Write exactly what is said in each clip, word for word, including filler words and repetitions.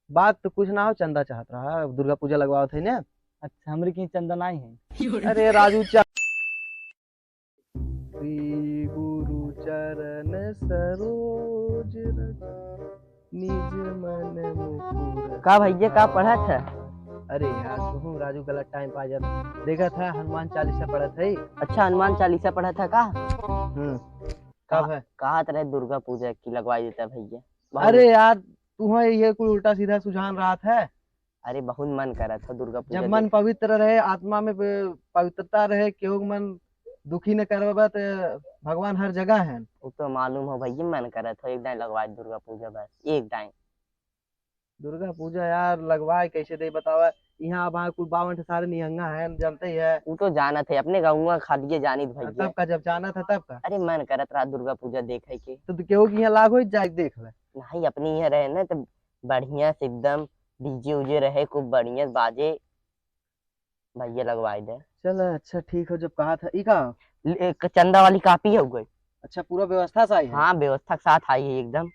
बात तो कुछ ना हो, चंदा चाहत रहा, दुर्गा पूजा लगवावत है ने। अच्छा, हमरे की चंदा नाहीं है। अरे राजू, चा-, श्री गुरु चरण सरोज रज, निज मन मुकुर का भैया, का पढ़त है? अरे यार, तू राजू गलत टाइम पे आ जाता। देखा था, हनुमान चालीसा पढ़त है। अच्छा, हनुमान चालीसा पढ़त है का? हम्म। का कहा-, है? कहा तो रहे दुर्गा पूजा की लगवाई देता भैया। बहुत अरे यार, तू है ये कुल उल्टा सीधा सुझान रहा था। अरे, बहुत मन करत हो दुर्गा पूजा जब मन देखे। पवित्र रहे, आत्मा में प-, पवित्रता रहे, केहू के मन दुखी न करबा, त भगवान हर जगह है। वो तो मालूम हो भैया, मन करत हो एक दाई लगवाए दुर्गा पूजा, बस एक दाई। दुर्गा पूजा यार लगवाए कैसे दे बतावा, यहाँ अब कुल बावन ठे सारे निहंगा हैं, जानते ही है। वो तो जानत है, अपने गाँव खालिए जानित भैया। तब का, जब जानत है तब का। अरे, मन करत रहा दुर्गा पूजा देखे के। तो तू केहू के यहाँ लाग होई, जाए देख ले। नहीं, अपने यहाँ रहे ना तो बढ़िया से एकदम डीजे उजे रहे, खूब बढ़िया बाजे, भैया लगवाई दे। चल अच्छा ठीक हो, जब कहा था। ई का? ले, एक चंदा वाली कापी हो गई। अच्छा, पूरा व्यवस्था से आई है? हाँ, व्यवस्था के साथ आई है एकदम।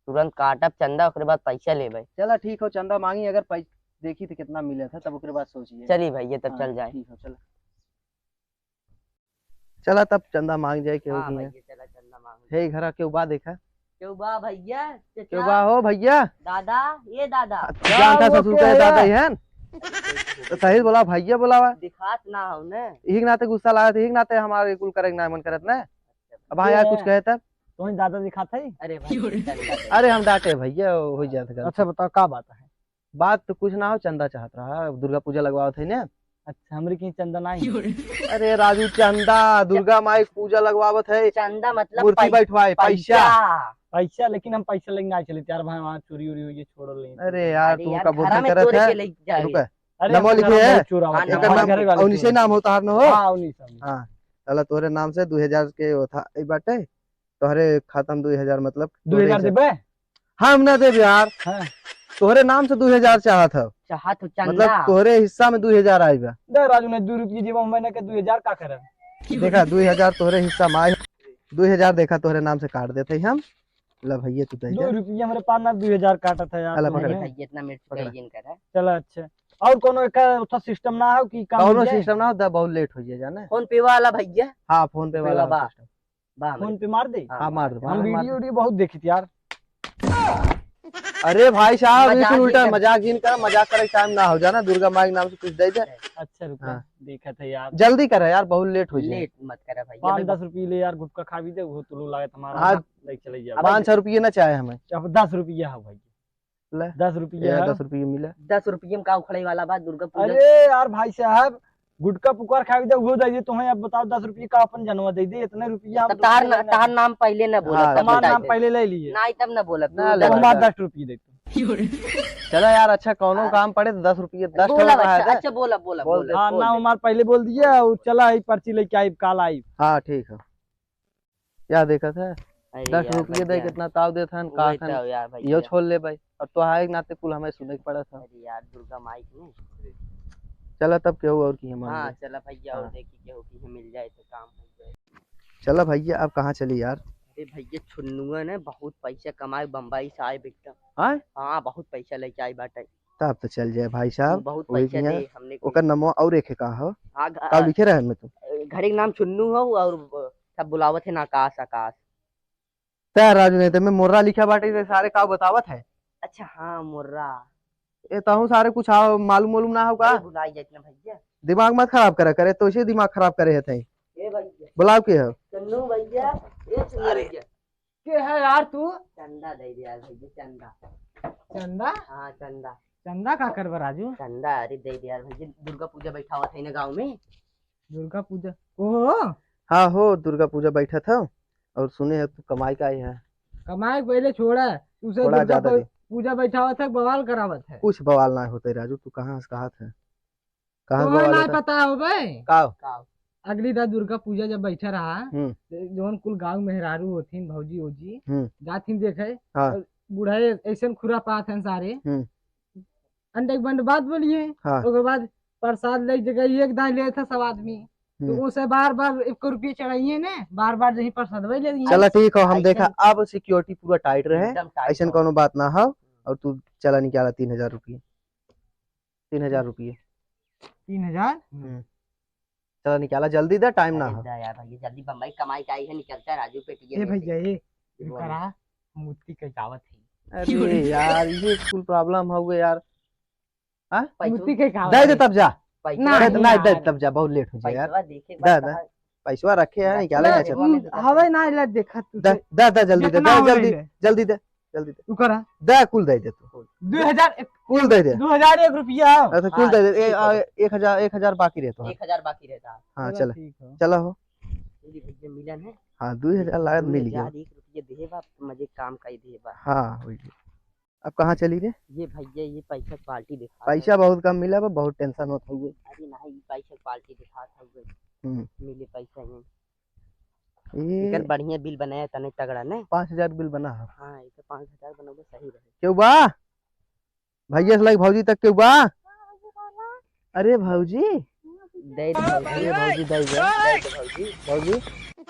तुरंत काटब चंदा, ओकरे बाद पैसा लेबे। चला ठीक हो, चंदा मांगी, अगर पै-, देखी तो कितना मिले था, तब ओकरे बाद सोचिए। चली भैया, तब हाँ, चल जाए। ठीक हो, चला। चला तब चंदा मांग जाए, केहू हाँ की है। भैया, चला चंदा मांग हे घरा केहू बा देखा। केहू बा भैया, चचा? केहू बा हो भैया? दादा, ये दादा। जानता का ससुर के दादा ही है? तो सही बोला, भैया बोलावा। दिखात ना हो ने। यही के नाते गुस्सा लागत, यही के नाते हमारे कुल करे के ना मन करत ना। अब हाँ यार, कुछ कहे तब। तुम्हें दादा दिखात है? अरे भाई, चंदा दे। अरे हम डांटे भैया, हो जात गलती। अच्छा बताओ, का बात है? बात तो कुछ ना हो, चंदा चाहत रहा, दुर्गा पूजा लगवावत है ने। अच्छा, हमरे की चंदा नाहीं है। अरे राजू, चंदा, दुर्गा माई के पूजा लगवावत है। चंदा मतलब मूर्ति पै-, बैठवाए, पैसा। पैसा। पैसा, लेकिन हम पैसा लेके ना चले यार, भाई वहाँ चोरी उरी हुई है, छोड़ ले। अरे यार, अरे तू यार, का घरा बोतल में करत तोड़ है? के ले जाए। रुका। अरे नमो लिखे है? चोरा हाँ, होता है। नमो हमारे लिखे। घर वाले और नीचे चोरा। नाम होता है न हो? हाँ, उन्हीं सब। हाँ, चला तोरे नाम से दो हजार के होता, ई बाटे। तोहरे खाता में दो हजार, मतलब, दो हजार तोहरे देबे? हम ना देब यार। हाँ। तोहरे नाम से दो हजार चाहत हव। चाहत हो चंदा। मतलब, तोहरे हिस्सा में दो हजार आई बा। दे राजू, नहीं, दो रुपये जेब में ना के दो हजार का करब? देखा, दो हजार तोहरे हिस्सा में आई, दो हजार देखा, तोहरे नाम से काट देते ही हम। ला भैया, तू दे दो दे। रुपये हमरे पास ना, दो हजार काटत है यार, अला, तू पकड़। नहीं। भैया, इतना मिर्च पकड़। का ये नहीं कर रहा है। चला, अच्छा। और कोनो एकर उतना सिस्टम ना हो कि काम कौनो हो जाए? सिस्टम ना हो, दा बहुत लेट हो जाए, जाने। फोन पे वाला भैया? हाँ, फोन पे फोन पे वाला वाला बा। सिस्टम। बा हमरे। फोन पे मार दे? हाँ, हाँ, मार दे, हम मार दे, मार वीडियो दे। वीडियो बहुत देखित यार। अरे भाई साहब, ये मजाक कुल उल्टा ही कर। मजाक जिन कर, मजाक करे टाइम ना हो जाना, दुर्गा माई के नाम से कुछ दे दे। अच्छा, रुको, हाँ। देखत है यार। जल्दी करे यार, बहुत लेट हो जाए। लेट मत करे भाई, पाँच अभी दस रुपये ले यार, गुटखा खा भी दे, वो तो लो लागत हमारा। हाँ। लेके चले जाओ। पाँच सौ रुपये ना चाहे हमें। अब दस रुपया हो भाई। ले। दस रुपया ये है। दस रुपये मिला। दस रुपये में का उखड़े वाला बा दुर्गा पूजा? अरे यार भाई साहब, गुटखा पुकार खाई दे, वो दे दे तुम्हें। अब बताओ, दस रुपये का अपन जनवा दे दे, इतने रुपया हम तब तो तार ना, तार नाम पहले ना बोला, हाँ। तब हमार बताई नाम दे। पहले ले लिए। नहीं, तब ना बोला, तू ना ले। दस हमार रुपया। दस रुपये दे। चलो यार, अच्छा, कौनो हाँ। काम पड़े तो दस रुपये, दस बोला टका बच्चा, है। अच्छा, बोला, बोला, बोल बोला। दे। हाँ, बोल नाम दे। हमार पहले बोल दिया, और चला, आई पर्ची लेके आई, काल आई। हाँ, ठीक है। या देखत है, अरे दस यार रुपये दे भैया। कितना ताव देत हन, का वही खान तो यार भैया। इहो छोड़ ले भाई। अब तोहार एक नाते कुल हमें सुने के पड़त है। अरे यार, दुर्गा माई के नहीं। चला तब केहू और की हम हाँ, आएंगे। चला भैया, और हाँ। देखी केहू की मिल जाए तो काम हो जाए। चला भैया, अब कहाँ चली यार? अरे भैया, छुन्नुआ ने बहुत पैसा कमाए, बम्बई से आए बेटा। हाँ? हाँ, बहुत पैसा लेके आए बाटे। तब तो चल जाए भाई साहब, बहुत वही पैसा किया। दे हमने के। ओकर नमो और एक है का हो? हाँ, घ-, का लिखे रहे में तू? घरे के नाम छुन्नू हो और सब बुलावत है ना आकाश, आकाश। तै राजू नहीं तो मैं मुर्रा लिखा बाटे, ते सारे का बतावत है? अच्छा, हाँ, मुर्रा। ए, तहूँ सारे कुछ आओ, मालूम मालूम ना हो का? अरे, भुलाई जात ना भैया। दिमाग मत खराब करे, करे तो इसे दिमाग खराब करे है तई। ए भैया। बुलाओ के हो? चन्नू भैया, ए चन्नू अरे। भैया। के है यार तू? चंदा दे दे यार भैया, चंदा। चंदा? हाँ, चंदा। चंदा का करबा राजू? चंदा, अरे दे दे यार भैया, दुर्गा पूजा बैठावत है ना गाँव में। दुर्गा पूजा? ओहो। हाँ हो, दुर्गा पूजा बैठत हो और सुने है तू कमाई का आई है। कमाई पहले छोड़ा, तू से थोड़ा दुर्गा ज्यादा पू-, दे। पूजा बैठावत है, बवाल करावत है। कुछ बवाल ना होते राजू, तू कहाँ से कहत है? कहाँ तोहर गोवाल ना होता? पता होबे? का? का? अगली दा दुर्गा पूजा जब बैठा रहा, हम्म। तो जौन कुल गाँव मेहरारू होथिन, भौजी ओजी, हम्म। जाथिन देखे, हाँ। और बूढ़ा ऐसन खुरापात हैं सारे। हम्म। अंडे के बंड बात बोलिए, हाँ। ओकर बाद प्रसाद ले जगह एक दाई ले था सब आदमी। तो हम्म। उसे बार बार एक रुपये चढ़ाइए ने, बार बार यही प्रसाद वही ले लिए। चला ठीक हो, हम ऐसन देखा अब सिक्योरिटी पूरा टाइट रहे, एकदम टाइट ऐसन हो। कोनो बात ना हो। और तू चला निकाला तीन हजार रुपये। तीन हजार रुपये। तीन हजार? हम्म। चला निकाला, जल्दी दे, टाइम ना अरे हो। दा यार भैया, जल्दी बम्बई कमाई के आई है, निकलता है राजू पेटिया ए में से। भैया, ए, ये बोल। करा, मूर्ति के जावत है। अरे यार, ये कुल प्रॉब्लम हो गए यार। हाँ? पैसो मूर्ति के का दे दे होई? तब जा। पैसो ना, दे, नहीं नहीं, दे यार। तब जा, बहुत लेट हो जाए यार। पैसवा देखे के दे, बाद दे। कहाँ पैसवा रखे है, निकाले ना, ना चल। हवे ना, ले देखा तू दे, दे। दे, दे, जल्दी दे, जितना दे, हो जल्दी, ले। जल्दी दे, जल्दी दे। तू करा। दे, कुल दे दे तू। दो हजार एक, कुल दे दे। दो हजार एक रुपया। अच्छा, कुल हाँ, दे दे। ए, ठीक आ, है। एक हजार, एक हजार बाकी रहता है। एक हजार बाकी रहता है। हाँ, चलो, चला। ठीक है। चला हो। ये भैया मिलन है। हाँ, दो हजार लागत मिल गया। दो हजार एक रुपया देहे बा, मजे काम का ही देहे बा। हाँ, वही। अब कहाँ चली रे? ये भैया, ये पैसा पार्टी दिखा पैसा बहुत कम मिला बा, बहुत टेंशन होत हउए। अरे नहीं, ये पैसा पार्टी दिखात हउए। हम्म। मिले पैसा ही। ये एकर बढ़िया बिल बनाया तने तगड़ा ने। पाँच हजार बिल बना है। हाँ, एकर पाँच हजार बनौले सही रहे। केहू बा? भैया से लग भौजी तक केहू बा? अरे भौजी। दे दे भौजी। अरे भौजी, दे दे। दे दे भौजी। भौजी।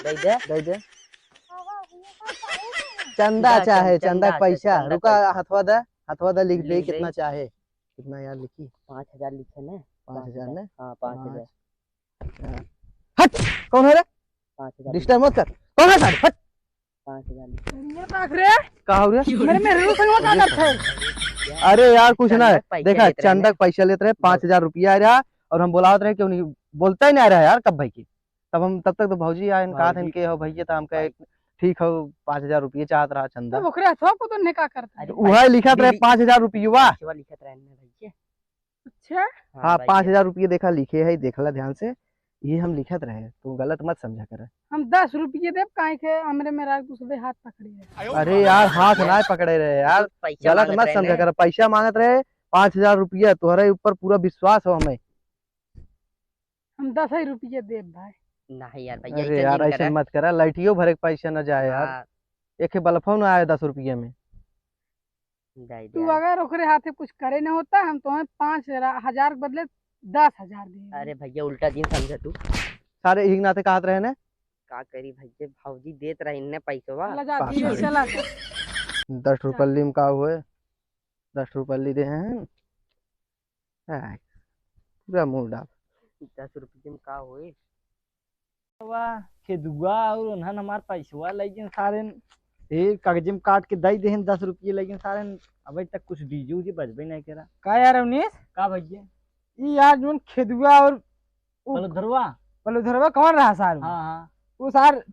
दे दे। दे दे। चंदा दा, चाहे, चंदा, चंदा चंदा के पैसा। चंदा रुका, पैसा। हथवा दा, हथवा दा, लिख दे, ले, ले। कितना चाहे। कितना यार लिखी? पाँच हजार लिखे ने। पाँच हजार ने? हाँ, पाँच हजार। पाँच। हट! कौन है रे? पाँच हजार। डिस्टर्ब मत कर। कौन है सारे? हट! पाँच हजार। ये का रे? का हो रे? मेरे मेहरारू संग का करत है? अरे यार, कुछ ना चंदा है। के पैसा देखा, लेत रहे चंदा ना। के पैसा लेत रहे, पाँच हजार रुपया आ रहा, और हम बोलावत रहे, क्यों नहीं बोलता ही नहीं आ रहा यार, कब भाई की। तब हम, तब तक तो भौजी आए, कहा था भौजी। इनके हो भैया, तो हमका एक, ठीक हो, पाँच हजार रुपया चाहत रहा चंदा। तब ओकरे हथवा को तो ने का करता है? अरे उहे लिखत रहे, बिल-, पाँच हजार रुपया। पैसवा लिखत रहे ना भैया। अच्छा। हाँ, हाँ, भैया। पाँच हजार रुपये देखा लिखे है, देखला ध्यान से, ये हम लिखत रहे, तू गलत मत समझा कर। हम दस रुपये देब, काहे के हमरे मेहरारू दूसरे हाथ पकड़े है। अरे यार, हाथ ना पकड़े रहे यार, पैसा गलत मांगत मत रहे समझा ने। कर। पैसा मांगत रहे, पाँच हजार रुपया, तोहरे ऊपर पूरा विश्वास हो हमें। हम दस ही रुपये देब भाई। नहीं यार भैया, अरे ऐसे यार, जिन ऐसे करा। मत करा, लैटियो भरे के पैसा न जाए यार। हाँ। एक बल्फो ना आए दस रुपये में। दे दे तू यार। अगर ओकरे हाथे कुछ करे न होता, हम तोहे पाँच हजार के बदले दस हजार दे। अरे भैया, उल्टा जिन समझा तू। सारे इही नाते कहत रहे ने। का करी भैया, भौजी देत रही ने पैसवा। चला जा, पाँच धीरे हजार। चला जा। दस रुपल्ली में का हुए? दस रुपल्ली दे हैं। हाँ, पूरा मूड ऑफ। दस रुपये में का होई? वाह, खेदुआ और उन्हन हमार पैसवा लइ गइन सारेन। ए, कागजे में काट के दइ देहेन दस रुपये लइ गइन सारेन। अबे तक कुछ डीजे उजे बजबे नहीं करा। का यार अवनीश? का भैया? ई यार जोन खेदुआ और उ पलधरवा? पलधरवा कौन रहा सार? हाँ, हाँ। उ सार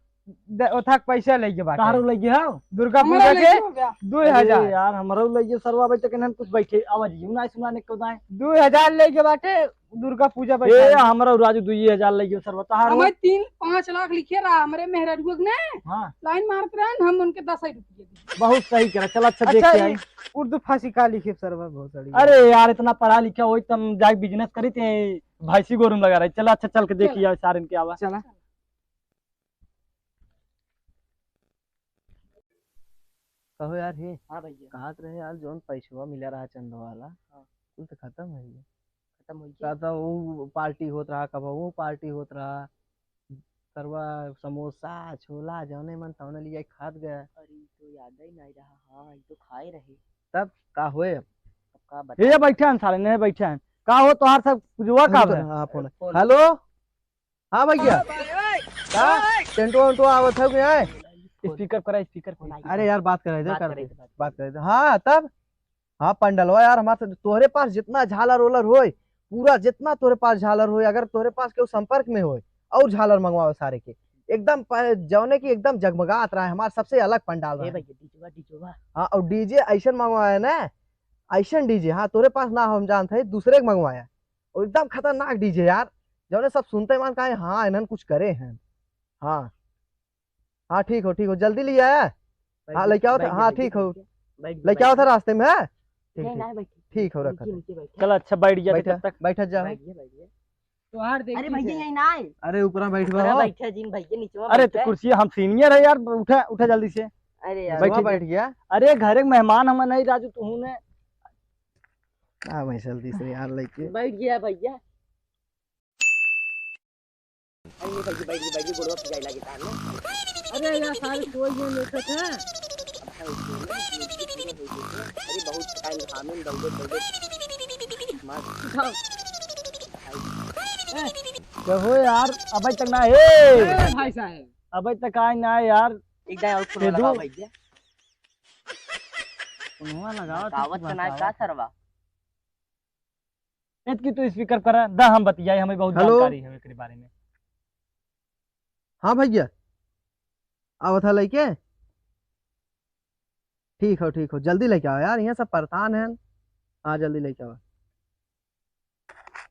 द-, ओथा के पैसा लइ गए बाटे। तारो लइ गए हो? दुर्गा हमरा पूजा लइ के गए हो क्या? दो हजार। अरे यार, हमरो लइ गए सरवा, अबे तक इन्हन कुछ बैठे, आवाज यूं ना सुनाने को दाएं। दो हजार लइ गए बाटे, दुर्गा पूजा ए, बैठा। हमरो राजू दुई हजार लइ गए सरवा, तारो। हमें तीन पाँच लाख लिखे रहा, हमरे मेहरारुआ ने हाँ। लाइन मारत रहन, हम उनके दस ही रुपये दिए। बहुत सही करा, चल अच्छा देख अच्छा, के आई। ये उर्दू फांसी का लिखे सरवा, बहुत सारी। अरे यार, इतना पढ़ा लिखा होई, तम जाके बिजनेस करी थे, भैंसी गोरू में लगा रहे। चल अच्छा, चल के देखी चल। आओ सारन के आवा। चला। कहो यार, हे, हाँ भैया। कहत रहे यार, जौन पैसवा मिला रहा चंदा वाला, हाँ। कुल तो खत्म है ये। खत्म हो गया। कहता वो पार्टी होत रहा, कब वो पार्टी होत रहा, सरवा समोसा, छोला, जौने मन तौने लिया खात गया। अरे, ई तो याद ही नहीं रहा। हाँ, ई तो खाए रहे। तब का होए अब? अब का ये बताएं? बैठे हैं साले, नहीं बैठे हैं। का हो तोहार सब पुजवा का रुको है? ना, हाँ, फोन। फोन। हेलो, हाँ भैया। हाँ भाई, ओए, का? ओए। टेंटो वेंटो आवत है कि नहीं? स्पीकर पर है, स्पीकर पर। अरे यार, बात करे दे, बात कर करे दे, दे, बात बात करे दे। हाँ, तब? हाँ, पंडलवा यार, हमार से, तोहरे पास जितना झालर ओलर होय, पूरा जितना तोहरे पास झालर होय, अगर तोहरे पास केहू संपर्क में होय, और झालर मंगवाओ सारे के। एकदम प-, जौने की एकदम जगमगात रहा है, हमार सबसे अलग पंडाल रहा है। भैया, डीजेवा, डीजेवा। हाँ, और डीजे ऐसन मंगवाया ना, ऐसन डीजे, हाँ, तोहरे पास ना हो, हम जानते हैं, दूसरे के मंगवाया। और एकदम खतरनाक डीजे यार, जौने सब सुनते मान कहे, "हाँ, इन्हन कुछ करे हैं।" हाँ, हाँ, ठीक हो, ठीक हो, जल्दी ले आया। बैठ हाँ, गया, लेके आओ था, बैठ गया, हाँ, बैठ ठीक गया, हो। बैठ गया, लेके आओ था बैठ गया। रास्ते में, हाँ? ठीक, नहीं, ठीक। नहीं, बैठ। ठीक हो, रखा नीचे, था। नीचे बैठ। चल, अच्छा, बैठ गया बैठा, तब तक। बैठा जाओ। बैठ गया, बैठ गया। तोहार देखी अरे भैया, से। यहीं ना आए। अरे, ऊपरा बैठ ऊपरा बा हो। बैठे जिन भैया, नीचे में अरे, तो बैठे। कुर्सी हम सीनियर है यार, उठा, उठा जल्दी से। अरे यार। बैठ वहाँ जा। बैठ गया। अरे, घर एक मेहमान हम नहीं, राजू, तू ने। आ, मैं जल्दी से यार लेके। बैठ गया भैया। अरे, बैठ गया, बैठ गया, बैठ गया, गोड़वा पिजाए लागे तार ना। अरे यार, सारे कोई ये लेखत है। अरे बहुत टाइम घामे में दौड़े दौड़े मार। कहो यार, अबे तक ना है। ए भाई साहब। अबे तक आए ना है यार। एक दाई और फोन दे दो। लगाओ भैया। फोनवा लगाओ तो लगावत तू तो ना है बताओ। का सरवा? एतकी तू स्पीकर करा, दा हम बतियाई, हमें बहुत हेलो। जानकारी है एकरे बारे में। हाँ भैया, आवत है लइके। ठीक हो, ठीक हो, जल्दी लइके आओ यार, यहाँ सब परेशान हैं। हाँ, जल्दी लइके आओ।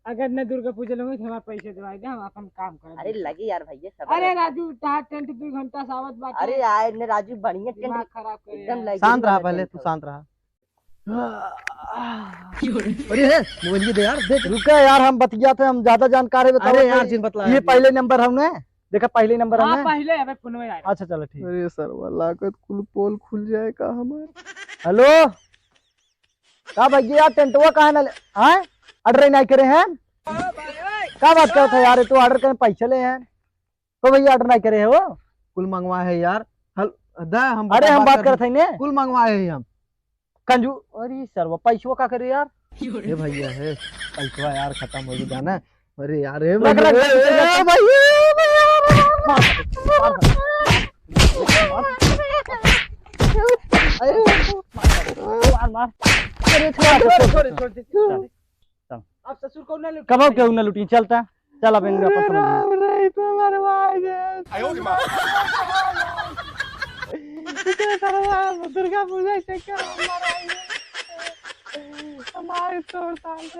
अगर न दुर्गा पूजा लोगे तो हमारे पैसे दिवाई दे, हम अपन काम कर अरे देते। लगी यार भैया, सब अरे लगी। राजू, तहार टेंट दू घंटा से आवत बाटे। अरे आए ने राजू, बढ़िया टेंट दिमाग खराब करे एकदम यार। लगी शांत रहा, बढ़िया पहले टेंट तू हो। शांत रहा। अरे है, मोबाइल ये दे यार, दे, दे। रुका यार, हम बतियात है, हम ज्यादा जानकार है, बताओ अरे तो यार, ये, जिन बतला ये यार। पहले नंबर हमने देखा, पहले नंबर हाँ, हमने। पहले अबे फोनवे आया। अच्छा, चलो, ठीक। अरे सरवा, लागत कुल पोल खुल जाए का हमार। हेलो, का भैया, टेंटवा काहे ना ले, हैं? ऑर्डर ही नहीं करे हैं? का बात करत है यार, तू ऑर्डर करे पैसे ले हैं? तो भैया ऑर्डर नहीं करे हो? कुल मंगवा है यार। हल, दा, हम अरे, हम बात करत है ने। कुल मंगवा है हम। कंजू, अरे सरवा, पैसवा का करे यार? ये भैया है, पैसवा यार खत्म हो गया ना। अरे यार, ए लग, लग, भैया, लग, लग, ए लग। भैया, ए भैया, मार, मार, मार। अरे, मार, मार। अरे, छोड़, छोड़, छोड़, छोड़, छोड़। चल। अब ससुर को ना लूटी। कबो केहू ना लूटी, चलता। चल, अब इनका अरे अपन समझ में। राम रे, तो मरवा दे। आयो रे माँ। इतने सारे दुर्गा पूजा से क्या मरवा दे? हमारे तोड़ ताल से।